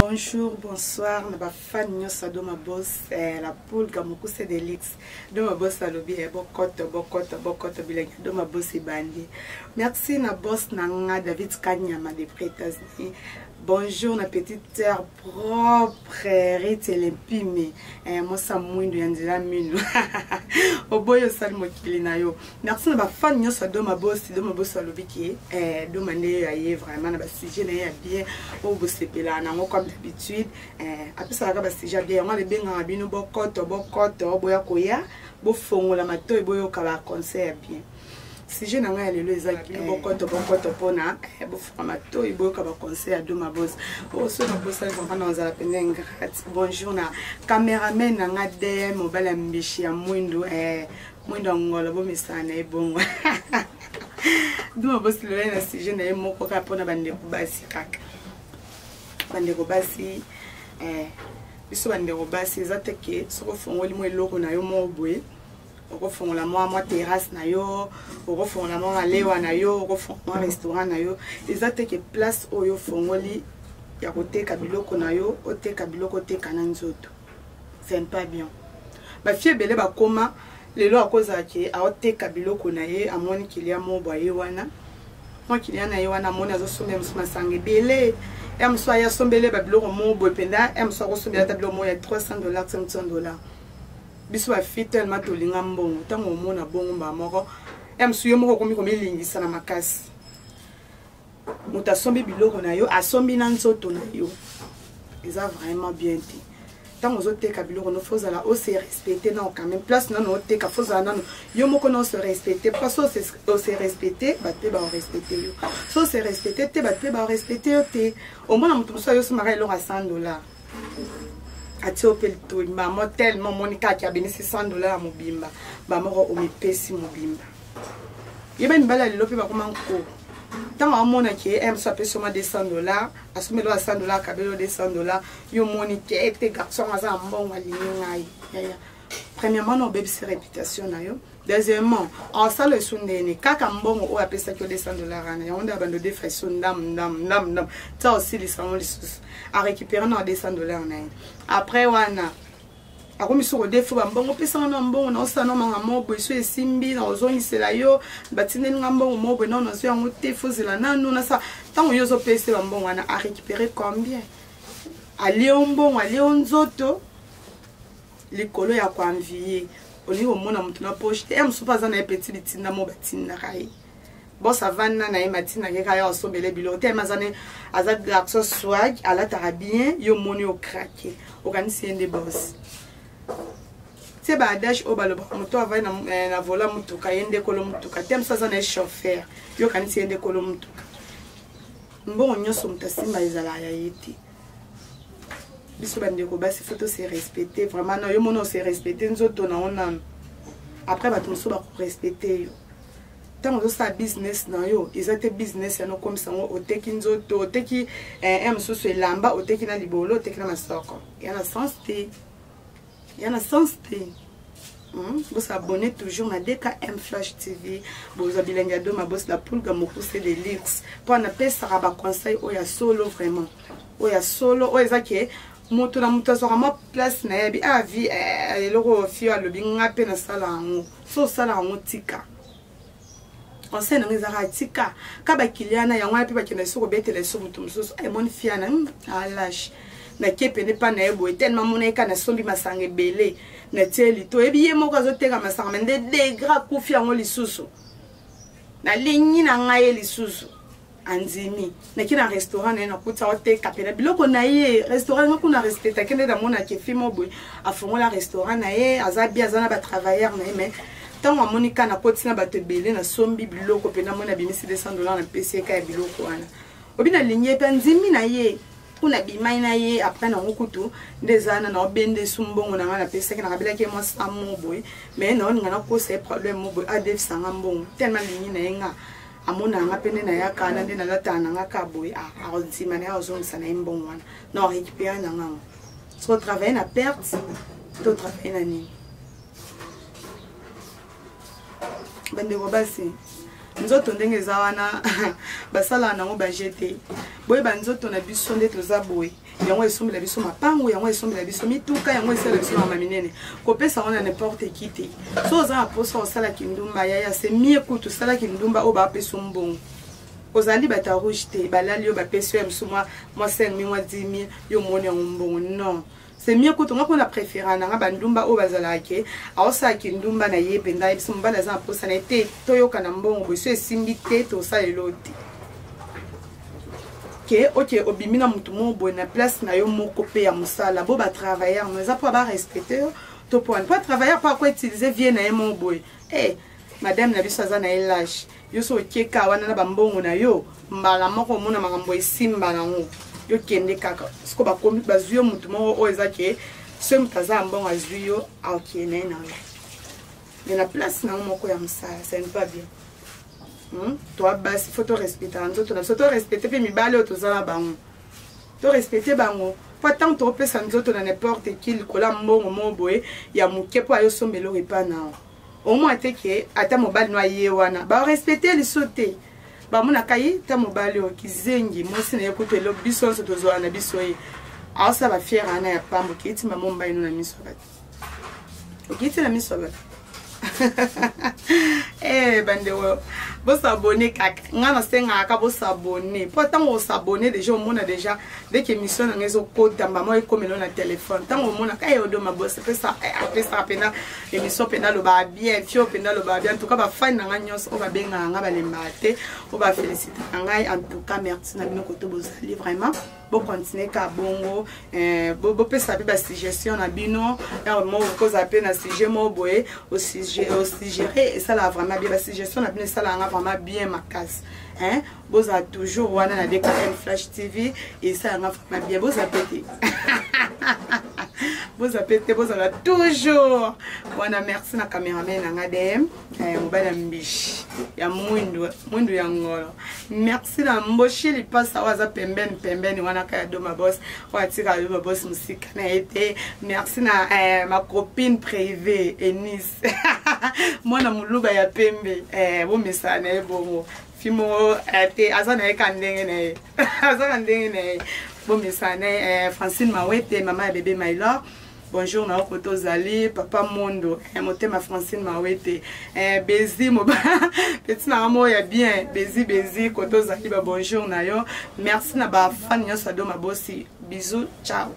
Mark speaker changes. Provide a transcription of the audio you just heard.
Speaker 1: Bonjour, bonsoir, na ba fan nyonso ya Doma Boss, eh, la pulga mokuse de luxe. Doma Boss alobi eh, bokoto, bokoto, bokoto bilengi ya Doma Boss ebandi. Merci na boss na nga David Kanyama de États-Unis. Bonjour na petite sœur propre Rite Lempime, eh, mosa mwindu ya nzela minu. Oboyi osali mokili na yo. Merci na ba fan nyonso ya Doma Boss, Doma Boss alobi ke eh, Doma nde ya ye vraiment na ba sujet na ye ya bien oyo bosepelaka nango comme d'habitude eh, apesaka ba sujet ya bien yango alebengaka bino bokoto bokoto boya koya bofongola matoi boyoka ba conseil ya bien. Sujet na ngai ya lelo eza bino eh, bokoto bokoto mpona eh, bofongola matoi boyoka ba conseil ya Doma Boss. Oyo soki nabosani vraiment nazala mpenza ingrate. Bonjour na cameraman na nga DM mobali ya mbishi ya mwindu eh, mwindo ya ngolo bomesana na ye bongo. Doma Boss lelo na sujet na ye moko kaka mpona bandeko basi kaka bandeko basi eh, biso bandeko basi eza te ke soki ofongoli mwa eloko na yo moko boye okofongola mwa mwa terrasse na yo, okofongola mwa malewa na yo, okofongola mwa restaurant na yo, eza te ke place oyo ofongoli ya koteka biloko na yo, oteka biloko oteka na nzoto, c'est pas bien. Bafie ebele bakoma lelo akozala ke aoteka biloko na ye, amoni kilia moko aye wana mwa kilia na ye wana, amoni azosombela mosusu masanga ebele ya mosusu aye asombele babiloko moko boye mpenza ya mosusu akosombela ata biloko moko ya $300, $500. Biso bafille tellement tolinga mbongo, ntango omona bongo mbala moko ya mosusu yo moko okomi komilingisa na makasi. Moto asombi biloko na yo, asombi na nzoto na yo, eza vraiment bien te. Ntango ozoteka biloko no, faut ozala ose respecte nano quand même. Place nano oteka, faut ozala nano yo moko na ose respecte. Parce ose respecte, bato mpe baorespecte yo. So ose respecte te, bato mpe baorespecte yo te. Omona moto mosusu ayosomaka eloko ya $100, atie yo mpe litoi mama tellement omoni kaka abimisi $100 ya mobimba, bamoko omipesi mobimba. Yeba mibali ya lelo mpe bakoma nko. Ntango amonaki ye mosusu apesi yo mwa $200, asomeli oyo ya $100, akabeli yo $200, yo omoni ke te garçon aza na mbongo alingi ngai. Yaya, premièrement na obebisi réputation na yo. Deuxièmement, asala esu ndeni kaka mbongo oyo apesaki yo $200 wana, yango nde abando defa esu ndam ndam ndam ndam tia osilisa yango lisusu, arécupéré na $200 na ye. Après wana akomi soko defo bambongo, opesanga na mbongo na osala na manga moko boye, so esimbi na ozongisela yo, batindeli nga mbongo moko boye nano nazwi yango te, fozela nanu nasa. Ntango yo ozopesa bambongo wana, arécupéré combien? Alie yo mbongo, alie yo nzoto likolo ya koenvie. Olingi komona moto na poche te, ya mosusu mpe aza na ye petit bitinda moko batindaka ye. Boss avanda na ye matinaka ye kaka ya asombele biloko te, aza ne aza garçon swag, alataka bien, yo omoni okrake, okanisi ye nde boss. Tie ba adage oyo balobaka, moto avandi na vola motuka, ye nde kolo motuka te. Mosusu aza na ye chauffeur, yo okanisi ye nde kolo motuka. Mbongo nyonso moto asimba ezalaka ya ye te. Biso bandeko basi faut tose respecter vraiment. Na yo mona ose respecter nzoto na yo nano, après bato mosusu bakorespecte yo. Ntango ozosala business na yo, eza te business yana okomisa yango oteki nzoto, oteki mosusu elamba, oteki na libolo, oteki na masoko, ya na sens te, ya na sens te. Bosabonne toujours na DKM Flash TV, bozwa bilengi ya Doma Boss, la pulga mokuse de luxe, mpo napesaka baconseil oyo ya solo vraiment, oyo ya solo, oyo eza ke moto na moto azwaka mwa place na ye abi ah vi eloko fio alobi nga mpe nasala yango. So osala yango, tika conseil nango ezaka tika ka bakiliana yango wana mpe bakenda so kobetela eso moto mosusu emoni fiana alashe nakie pene mpa na ye boye tellement mona ye ka nasombi masanga ebele natie lito, oyebi ye moko azoteka masanga me nde degra akufi yango lisusu nalingi na ngai ye lisusu andimi. Naki na restaurant na ye, nakuti aoteka pena biloko na ye. Restaurant nga kuna respectaki nde namonaki efi mo boye afongola restaurant na ye, aza bien, aza na batravailleur na ye. Mais ntango amoni ka nakoti na bato ebele, nasombi biloko mpe namoni abimisi $200, napesi ye ka ya biloko wana obi nalingi ye mpe andimi na ye. Kuna bimai na ye après nango kutu nde eza wana naobenda esu mbongo na ngai napesaki, nakabelaki ye mwa sa mo boye, mais naolinga nakosa ye problème mo boye adefisanga mbongo tellement alingi na ye nga amona nga mpe nde nayaka na nde nalataka na nga ka boye, akondima na ye, azongisa na ye mbongo wana na orécupéré na ngango. Soki otravaille na perte to travaille na nini? Bandeko basi, Nzoto ndenge eza wana basalaka nango baje te. Boyeba nzoto na biso nde toza boye. Yango esombela biso mapango, yango esombela biso mituka, yango esala biso mama minene. Kopesa wana n'importe qui te. So oza na posa osala kindumba yaya, c'est mieux kutu osala kindumba oyo bapesa mbongo. Ozali bata rouge te, balali yo bapesi yo ya mosusu mwa mwa 5000 mwa 10000 yo omoni yango mbongo. Non. C'est mieux kutu nga mpona préféra na nga bandumba oyo bazalaka ke aosala kindumba na ye mpenza ayebisi mobali aza na mposa na ye te, toyoka na mbongo boye so esimbi te tosala elo te ke ok obimi na motu moko boye na place na yo moko mpe ya mosala bo batravailleur no eza mpo barespecte yo to mpo wani mpo travailleur mpo ako utilize vie na ye moko boye e madame na biso aza na ye lage yo so okeka wana na bambongo na yo mbala moko omona makambo esimba nango yo kende kaka siko bakomi bazwi yo motu moko oyo eza ke soki moto aza ya mbongo azwi yo akende na yo mais na place nango moko ya mosala ça n'est pas bien. Toa basi faut torespectaka nzoto na biso, torespecte mpe mibali oyo toza na bango, torespecte bango mpo ntango topesa nzoto na n'importe qui likolo ya mbongo moko boye ya moke mpo ayosomba eloko epa na yo omona te ke ata mobali no aye wana barespecte liso te, bamonaka ye ta mobali oyo kizengi mwasi na ye kutu elo biso nyonso tozwala na biso ye aosala bafiere wana ya pambo okei mama mobali no na miso ya bato, okei ti na miso ya bato. Eh bandeko, bosabone kaka, nga nasengaka kaka bosabone mpo ntango osabone déjà omona déjà dès que émission nanga ezokota mbama ekomela na telefone, ntango omonaka e odoma bos apesaka mpena émission mpena alobaka bien fio mpena alobaka bien. En tout cas bafani na nga nyonso oyo babengaka nga balembaka te, oyo bafélicitaka ngai, en tout cas merci na bino koto bozali vraiment. Bocontinue ka bongo, bopesa mpe basuggestion na bino moko, kozala mpe na sujet moko boye osuggéré esalaka vraiment bien. Basuggestion na bino esalaka nga vraiment bien makasi. Bozala toujours wana na DKM Flash TV, esalaka nga vraiment bien. Bozala pe te, bozala pe te, bozala toujours wana. Merci na cameraman na nga DM, mobali ya mbishi ya mwindu mwindu ya ngolo. Merci na Mboshi Lipasa oyo aza pembeni pembeni wana ka ya Doma Boss, oyo atikaka Doma Boss mosika na ye te. Merci na ma copine privée Enis, mwana moluba ya pembe, bomesana na ye bongo fi moko te, aza na ye ka ndenge na ye, aza na ndenge na ye, bomesana na ye. Francine Mawete, mama ya bébé Maylor, bonjour na oko tozali papa Mondo, motema Francine Mawete, bezi moba petit na moko ya bien, bezi bezi koto ozali, ba bonjour na yo. Merci na bafan nyonso ya Doma Bosi, bisous, ciao.